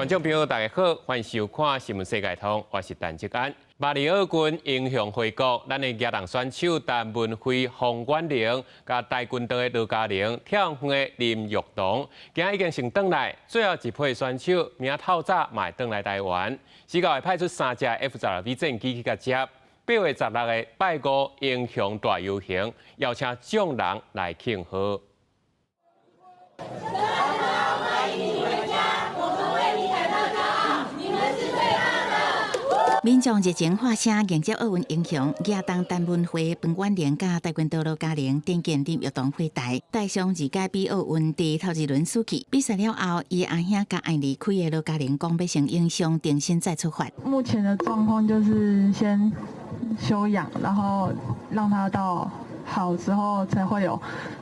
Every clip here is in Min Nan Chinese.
觀眾朋友，大家好，歡迎收看《新聞世界通》，我是陳志安。巴黎奧運英雄回國，咱的舉重選手陳文輝、洪婉玲，佮跆拳道的羅嘉玲、跳遠的林育彤，今仔已經先轉來，最後一批選手明仔透早嘛會轉來台灣。時教會派出三架 F-16V 戰機去共接。8月16的拜五英雄大遊行，邀請眾人來慶賀。歡迎你回家，我們為你感到驕傲，你們是最棒的。民眾熱情喊聲迎接奧運英雄，舉重陳文輝、彭婉玲佮跆拳道羅嘉玲、電競林育彤回台，帶傷二屆比奧運佇頭一輪輸去。比賽了後，伊阿兄佮愛離開的羅嘉玲講，欲先養傷，重新再出發。目前的狀況就是先休養，然後讓他到好之後，才會有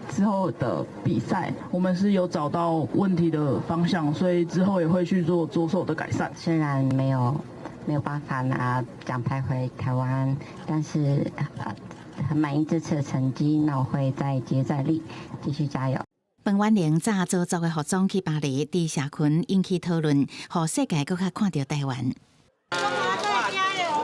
之後的比賽。我們是有找到問題的方向，所以之後也會去做着手的改善。雖然沒有辦法拿獎牌回台灣，但是很滿意這次的成績。那我會再接再厲，繼續加油。彭婉玲早做足的服裝去巴黎，佇社群引起討論，予世界閣較看著台灣。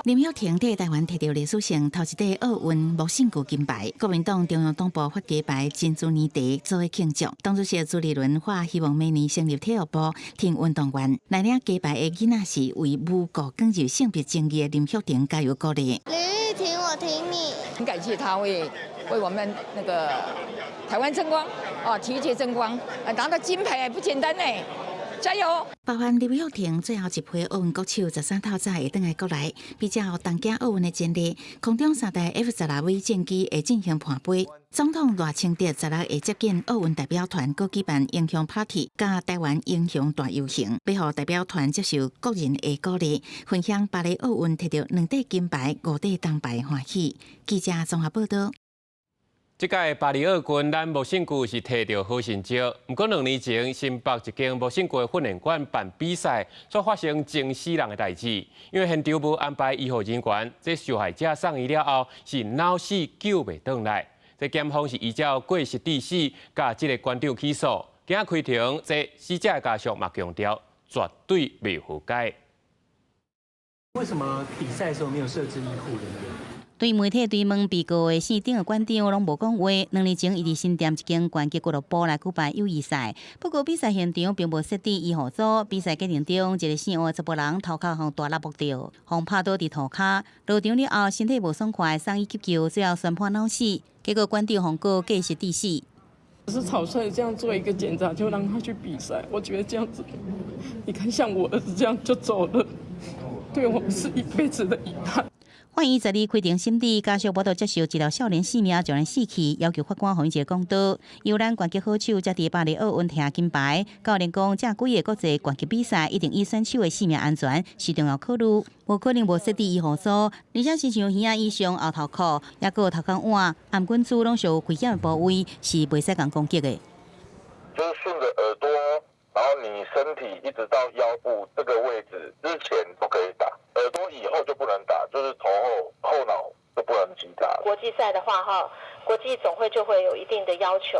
林育婷佇台灣摕著歷史性頭一塊奧運無勝具金牌，國民黨中央黨部發雞排珍珠奶茶做慶祝。黨主席朱立倫發希望明年成立體育部，挺運動員。來領雞排的囡仔是為無辜捲入性別爭議的林育婷加油鼓勵。林育婷，我挺你。很感謝他為我們那個台灣爭光，啊，體育界爭光，啊，拿到金牌也不簡單呢。加油！包含林育婷最後一批奧運國手13透早會轉來國內，比照東京奧運的前例，空中三台 F-16V 戰機會進行伴飛。總統賴清德16會接見奧運代表團，閣舉辦英雄 party，佮台灣英雄大遊行，欲予代表團接受國人的鼓勵，分享巴黎奧運摕著兩塊金牌、五塊銅牌的歡喜。記者綜合報道。這屆巴黎奧運，咱無勝具是摕著好成績。毋過2年前，新北一間無勝具的訓練館辦比賽，卻發生驚死人的代誌。因為現場無安排醫護人員，這受害者送醫了後是腦死救袂轉來。這檢方是依照過失致死，共這个館長起訴。今仔開庭，這死者的家屬嘛強調，絕對袂和解。為什麼比賽的時候沒有設置醫護人員？對媒體追問被告的姓丁的館長攏無講話。2年前，伊佇新店一間拳擊俱樂部來舉辦友誼賽，不過比賽現場並無設置醫護組。比賽過程中，一个姓黃的查埔人頭殼予大粒木著，予拍倒佇塗跤，落場了後身體無爽快，送醫急救，最後宣判腦死。結果館長予告過失致死。是草率這樣做一個檢查就讓他去比賽，我覺得這樣子，你看像我兒子這樣就走了，對我們是一輩子的遺憾。法院12開庭審理，家屬無法度接受一條少年性命就按呢死去，要求法官予伊一個公道。由咱拳擊好手才佇巴黎奧運摕金牌，教練講這幾个國際拳擊比賽一定以選手的性命安全是重要考慮，無可能無設置醫護組，而且親像耳仔以上後頭殼，抑閣有頭殼碗、頷頸珠攏屬危險的部位，是袂使共攻擊的。就是順著耳朵，然後你身體一直到腰部這個位置之前都可以打，耳朵以後就不能打，就是頭後後腦都不能擊打。國際賽的話，哈，國際總會就會有一定的要求，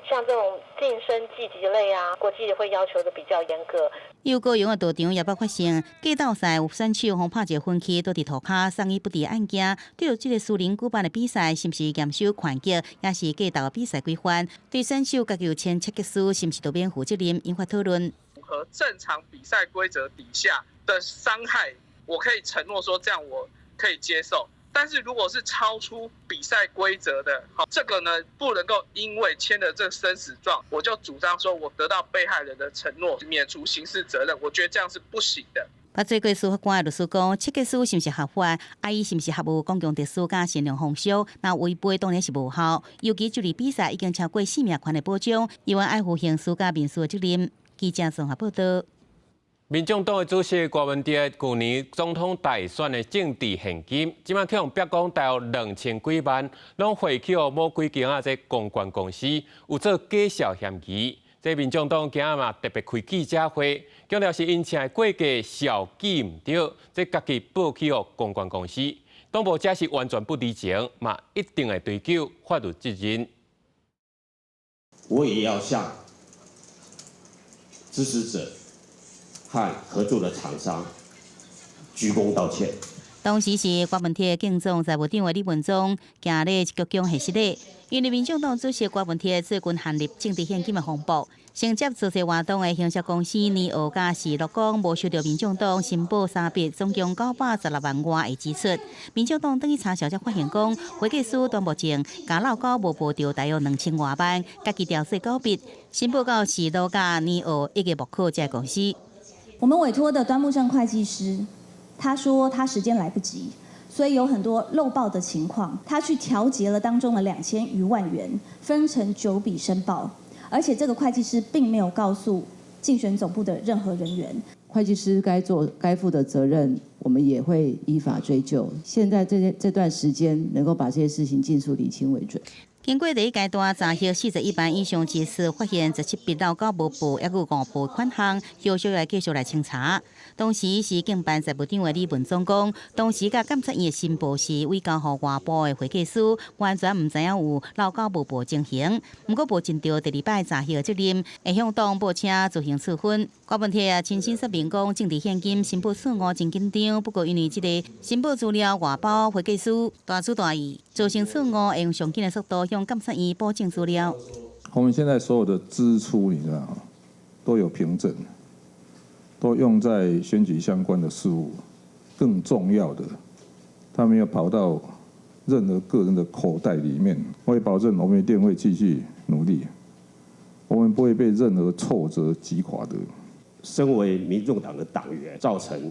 像這種近身技擊類啊，國際會要求的比較嚴格。有高雄的道場也捌發生格鬥賽有選手予拍一個昏去，倒佇塗跤送醫不治案件。對這个私人舉辦的比賽，是毋是嚴守拳擊，抑是格鬥比賽規範？對選手家己有簽切結書，是毋是都免負責任？引發討論。符合正常比賽規則底下的傷害，我可以承諾說這樣我可以接受。但是如果是超出比賽規則的，好，這個呢不能夠因為簽了這生死狀，我就主張說我得到被害人的承諾，免除刑事責任，我覺得這樣是不行的。捌做過司法官的律師講，切結書是毋是合法？啊，伊是毋是合乎公共秩序佮善良風俗？若違背當然是無效。尤其這類比賽已經超過生命權的保障，猶原愛負刑事佮民事的責任。記者綜合報道。民眾黨的主席柯文哲舊年總統大選的政治獻金，這擺去予曝光大約2000幾萬，攏匯去予某幾間啊這公關公司，有做假數嫌疑。這民眾黨今仔嘛特別開記者會，強調是𪜶請的會計數記毋對，這家己報去予公關公司，黨部這是完全不知情，嘛一定會追究法律責任。我也要向支持者和合作的廠商鞠躬道歉。當時是郭文鐵競總財務長的李文忠行禮鞠躬賀失禮，因為民眾黨主席郭文鐵最近陷入政治獻金的風波，承接造勢活動的行銷公司年奧佮時樂講無收著民眾黨申報三筆總共916萬外的支出。民眾黨轉去查詢才發現講，會計師段木正共漏勾無報著大約2000外萬，家己調稅九筆，申報到時樂佮年奧一個木可這個公司。我們委託的端木正會計師，他說他時間來不及，所以有很多漏報的情況。他去調節了當中的2000餘萬元，分成九筆申報，而且這個會計師並沒有告訴競選總部的任何人員。會計師該做該負的責任，我們也會依法追究。現在這段時間能夠把這些事情盡速理清為準。經過第一階段查核41萬以上支出，發現17筆漏勾無報，抑閣有誤報款項，後續來繼續來清查。當時是競辦財務長的李文忠講，當時佮監察院的申報是委交予外部的會計師，完全毋知影有漏勾無報情形。毋過無盡著第二擺查核的責任，會向黨報請自行處分。郭文鐵也親身說明講，政治獻金申報錯誤真緊張，不過因為這個申報資料外包會計師大主大意，造成錯誤，會用上緊的速度向監察院補正資料。我們現在所有的支出，你知道嗎？都有憑證，都用在選舉相關的事務。更重要的，他沒有跑到任何個人的口袋裡面。我會保證，我們一定會繼續努力，我們不會被任何挫折擊垮的。身為民眾黨的黨員，造成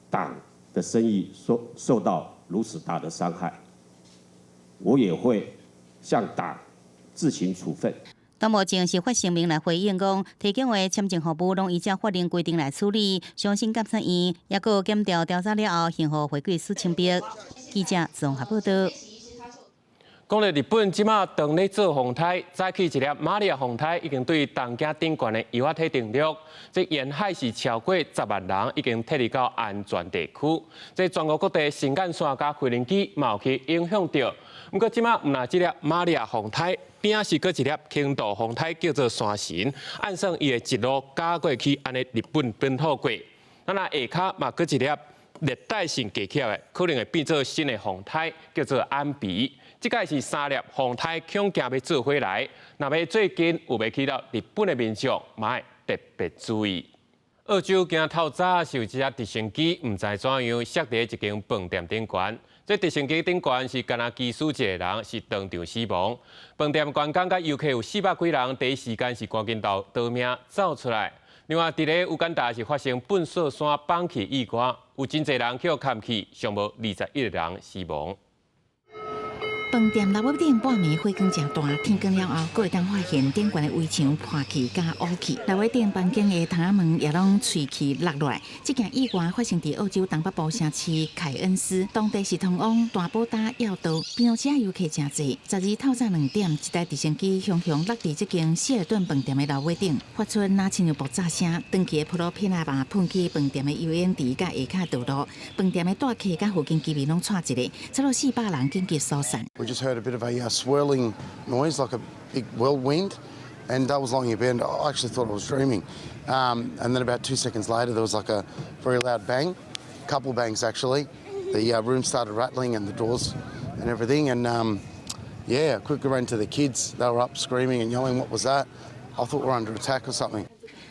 黨的聲譽受到如此大的傷害，我也會向黨自行處分。段慕靜是發聲明來回應講，提供的簽證服務攏依照法令規定來處理，相信監察院抑閣檢調調查了後，會予會計師清白。記者綜合報道。講著日本這馬當咧做風颱，早起一粒瑪利亞風颱已經對東京頂懸的岩手體登陸，這沿海是超過10萬人已經撤離到安全地區。這全國各地新幹線佮飛行機嘛有去影響著。毋過這馬毋但這粒瑪利亞風颱，邊仔是閣一粒輕度風颱叫做山神，按算伊會一路加過去按呢日本本土過。咱若下跤嘛閣一粒熱帶性低氣壓的，可能會變做新的風颱，叫做安比。這擺是三粒風颱恐驚欲做伙來，若欲最近有欲去到日本的民眾，嘛愛特別注意。澳洲今透早是有一隻直升機，毋知怎樣摔佇一間飯店頂懸。這直升機頂懸是干焦機師一個人，是當場死亡。飯店員工佮遊客有400幾人，第一時間是趕緊逃命走出來。另外，佇咧烏干達是發生糞埽山崩去意外，有真濟人去予崁去，上無21個人死亡。飯店樓頂半暝火光誠大，天光了後，閣會當發現頂懸的圍牆破去佮烏去，樓頂房間的窗仔門也攏碎去落落來。這件意外發生佇澳洲東北部城市凱恩斯，當地是通往大堡礁要道，平常時遊客誠濟。12透早2點，一台直升機雄雄落佇這間希爾頓飯店的樓頂，發出若親像爆炸聲，斷去的破玻璃片仔嘛噴去飯店的游泳池佮下跤道路，飯店的住客佮附近居民攏掣一下，差不多400人緊急疏散。 We just heard a bit of a swirling noise, like a big whirlwind, and I was lying in bed. I actually thought I was dreaming. And then about 2 seconds later, there was like a very loud bang, couple bangs actually. The room started rattling and the doors and everything. And yeah, I quickly ran to the kids. They were up screaming and yelling, "What was that?" I thought we were under attack or something.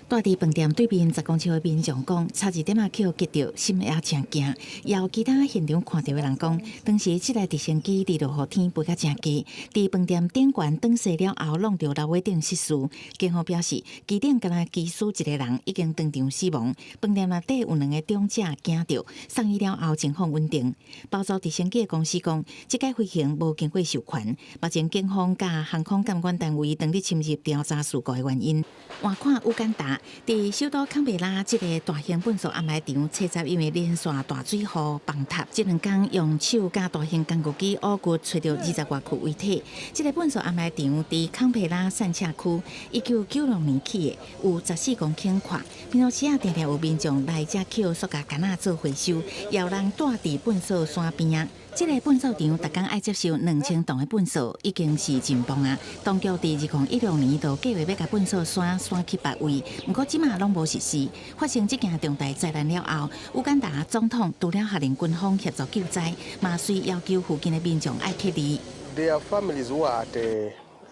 住佇飯店對面10公尺的民眾講，差一點仔去予擊著，心也誠驚。也有其他現場看著的人講，當時這台直升機佇落雨天飛甲誠低，佇飯店頂懸轉勢了後，挵著樓頂失事。警方表示，機頂干焦機師一個人已經當場死亡。飯店內底有兩個長者驚著，送醫了後情況穩定。包租直升機的公司講，這擺飛行無經過授權。目前警方佮航空監管單位正佇深入調查事故的原因。換看烏干達，佇首都坎培拉這個大型糞埽掩埋場，初十因為連續大水雨崩塌，這兩工用手佮大型工具機挖掘，揣著20外具遺體。這個糞埽掩埋場佇坎培拉散赤區，1996年起的，有14公頃闊。平常時仔定定有民眾來遮抾塑膠桿仔做回收，也有人蹛佇糞埽山邊仔。這個糞埽場逐工愛接收2000噸的糞埽，已經是真棒啊！當局佇2016年就計畫欲共糞埽山徙去別位，毋過這馬攏無實施。發生這件重大災難了後，烏干達總統除了下令軍方協助救災，嘛隨要求附近的民眾愛撤離。 There are families who are at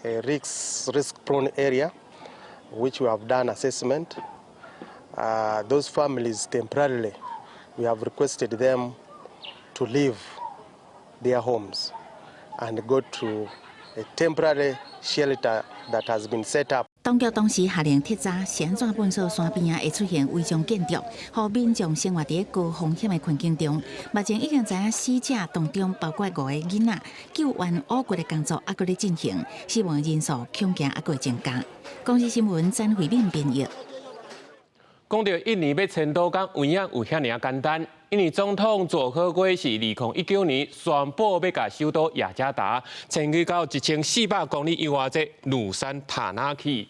a risk prone area, which we have done assessment. Those families temporarily, we have requested them to leave their homes and go to a temporary shelter that has been set up. 當局當時下令徹查是按怎糞埽山邊仔會出現違章建築，予民眾生活佇高風險的環境中。目前已經知影死者當中包括五个囡仔，救援烏骨的工作猶閣咧進行，死亡人數恐驚猶閣會增加。公視新聞詹慧敏編譯。講著印尼欲遷都，敢有影有遐爾仔簡單？印尼總統佐科威是2019年宣布欲共首都雅加達遷去到1400公里以外這努山塔納去。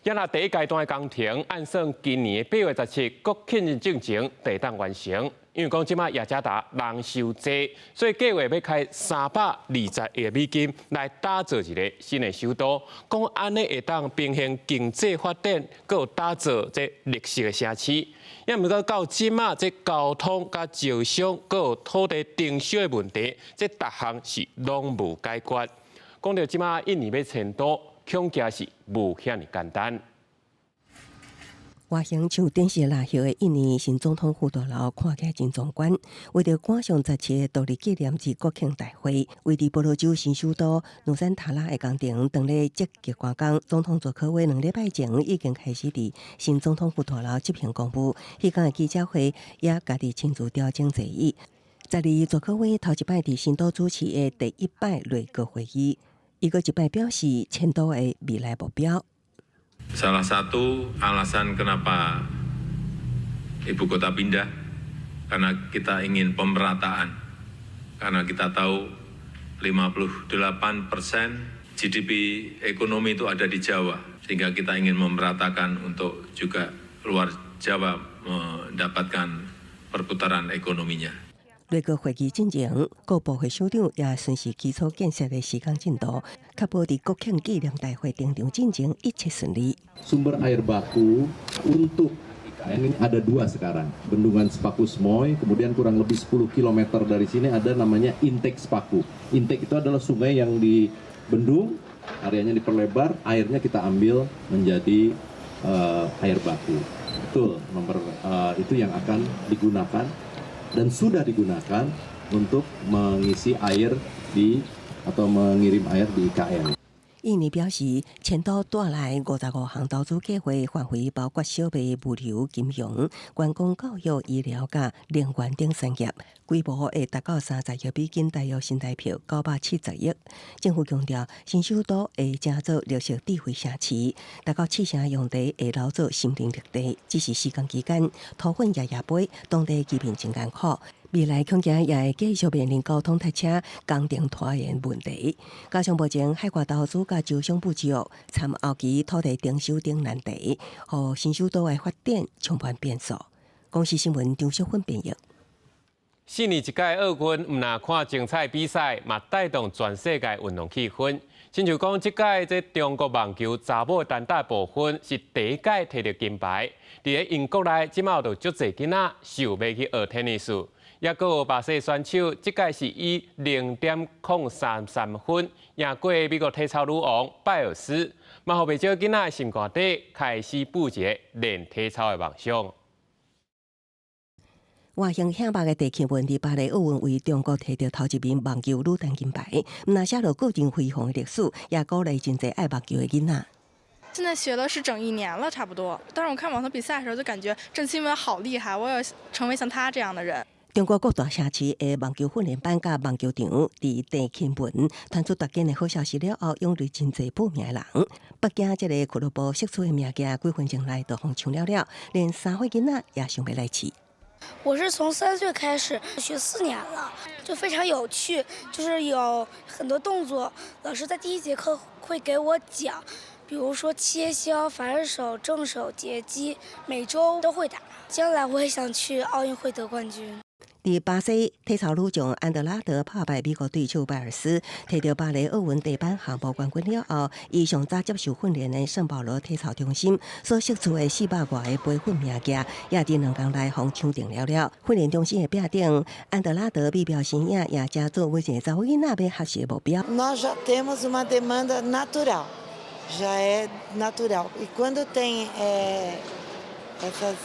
也若第一階段的工程按算今年8月17國慶日進前就會當完成。因為講這馬雅加達人傷濟，所以計劃欲開320億美金來打造一个新的首都。講按呢會當平衡經濟發展，閣有打造這綠色的城市。也毋過到這馬這交通佮招商，閣有土地徵收的問題，這逐項是攏無解決。講著這馬印尼欲遷都，恐驚是無遐爾簡單。外形像電視蠟像的印尼新總統府大樓看起來真壯觀。為著趕上17個獨立紀念日國慶大會，位佇婆羅洲新首都努山塔拉的工程當咧積極趕工。總統佐科威2禮拜前已經開始佇新總統府大樓執行公務，彼工的記者會也家己親自調整座椅。12佐科威頭一擺佇新都主持的第一擺內閣會議，伊閣一擺表示遷都的未來目標。 Salah satu alasan kenapa ibu kota pindah, karena kita ingin pemerataan. Karena kita tahu 58% GDP ekonomi itu ada di Jawa, sehingga kita ingin memeratakan untuk juga luar Jawa mendapatkan perputaran ekonominya. 內閣會議進前，各部會首長也巡視基礎建設的時間進度，確保佇國慶紀念大會登場進前一切順利。 Sumber air baku untuk IKN ini ada dua sekarang, Bendungan Sepaku Semoi, kemudian kurang lebih 10 km dari sini ada namanya Intake Sepaku. Intake itu adalah sungai yang dibendung, areanya diperlebar, airnya kita ambil menjadi air baku. Betul, nomor itu yang akan digunakan dan sudah digunakan untuk mengisi air di atau mengirim air di IKN. 印尼表示，遷都帶來55項投資計劃範圍包括小微物流、金融、觀光、教育、醫療、佮能源等產業，規模會達到30億美金，大約新台幣970億。政府強調，新首都會成做綠色智慧城市，達到7成用地會留做森林綠地。只是施工期間，土粉掖掖飛，當地居民真艱苦。未來恐驚也會繼續面臨交通塞車、工程拖延問題。加上目前海外投資佮招商不足，參後期土地徵收等難題，予新首都的發展充滿變數。公視新聞張淑芬編譯。四年一屆奧運，毋但看精彩比賽，嘛帶動全世界運動氣氛。親像講，這屆這中國網球查某單打部分是第一屆摕著金牌。佇咧英國內，這馬有足濟囡仔想欲去學テニス。抑閣有巴西選手，這屆是以0.033分贏過美國體操女王拜爾斯，嘛予袂少囡仔的心肝底開始布一个練體操的夢想。外形顯目的鄭欽文佇巴黎奧運為中國摕著頭一面網球女單金牌，毋但寫落個人輝煌的歷史，也鼓勵真濟愛網球的囡仔。現在學了是整一年了，差不多。但是我看網球比賽的時候，就感覺鄭欽文好厲害，我要成為像他這樣的人。中國各大城市的網球訓練班佮網球場，佇鄭欽文傳出奪金的好消息了後，湧入真濟報名的人。北京這个俱樂部釋出的物件，幾分鐘內就予搶了了，連3歲囡仔也想欲來試。我是從3歲開始學4年了，就非常有趣，就是有很多動作，老師在第一節課會給我講，比如說切削、反手、正手、截擊，每週都會打。將來我也想去奧運會得冠軍。佇巴西體操女將安德拉德拍敗美國對手拜爾斯，提著巴黎奧運地板項目冠軍了後，伊上早接受訓練的聖保羅體操中心所釋出的400外個培訓名額，也佇2工內予搶定了了。訓練中心的壁頂，安德拉德目標身影也成做每一个查某囡仔欲學習的目標。 Nós já temos uma demanda natural, já é natural. E quando tem essas,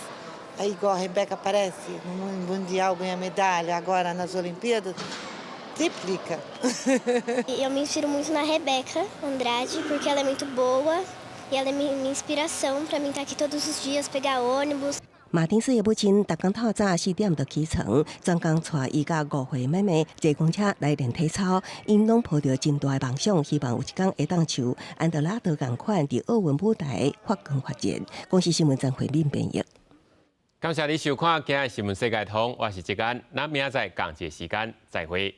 aí igual a Rebeca aparece no Mundial, ganha medalha, agora nas Olimpíadas, triplica. Eu me inspiro muito na Rebeca Andrade, porque ela é muito boa e ela é minha inspiração para mim estar aqui todos os dias, pegar ônibus. 馬丁斯的母親逐工透早4點就起床，專工帶伊佮5歲妹妹坐公車來練體操。𪜶攏抱著真大的夢想，希望有一工會當像安德拉德仝款佇奧運舞台發光發熱。公視新聞曾慧敏編譯。感謝你收看今日新聞世界通，我是志安，咱明仔載仝一个時間再會。